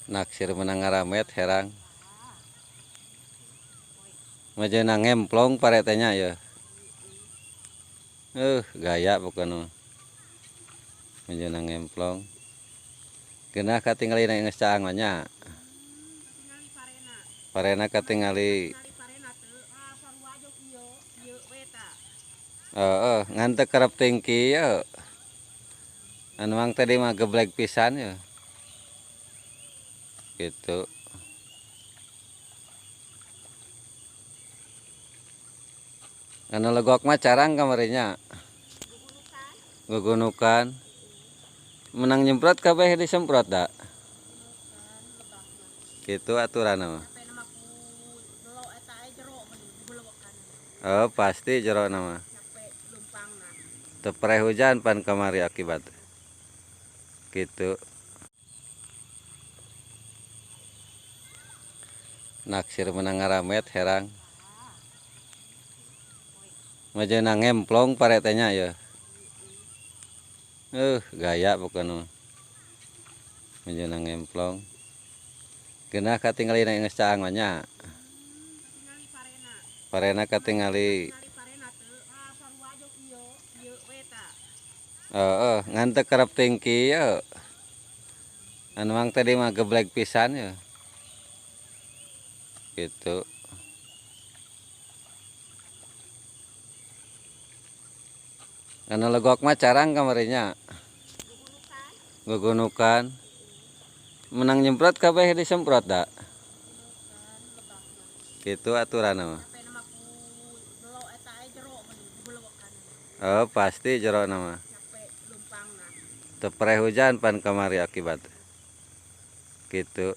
Naksir menang ngaramet herang. Majena ngemplong paretenya ya. Gaya pokoknya. Majena ngemplong. Geunah katingali na geus caang mah nya. Parena katingali. Heeh, ngan teu kerep tingki ye. Anu mang tadi mah geblek pisan ye. Gitu. Anu legok mah carang kamarinya. Gugunukan. Menang nyemprot kabeh disemprot da. Gitu aturan mah. Oh, pasti jero nama. Teu pereh hujan pan kamari akibat. Gitu. Naksir menang ngaramet herang. Majena ngemplong paretenya ya. Gaya pokoknya. Majena ngemplong. Geunah katingali na geus caang mah nya. Parena katingali. Heeh, ngan teu kerep tingki ye. Anu mang tadi mah geblek pisan ye. Gitu. Anu legok mah carang kamarinya. Gugunukan. Menang nyemprot kabeh disemprot da. Gitu aturan mah. Oh, pasti jero nama. Teu pereh hujan pan kamari akibat. Gitu.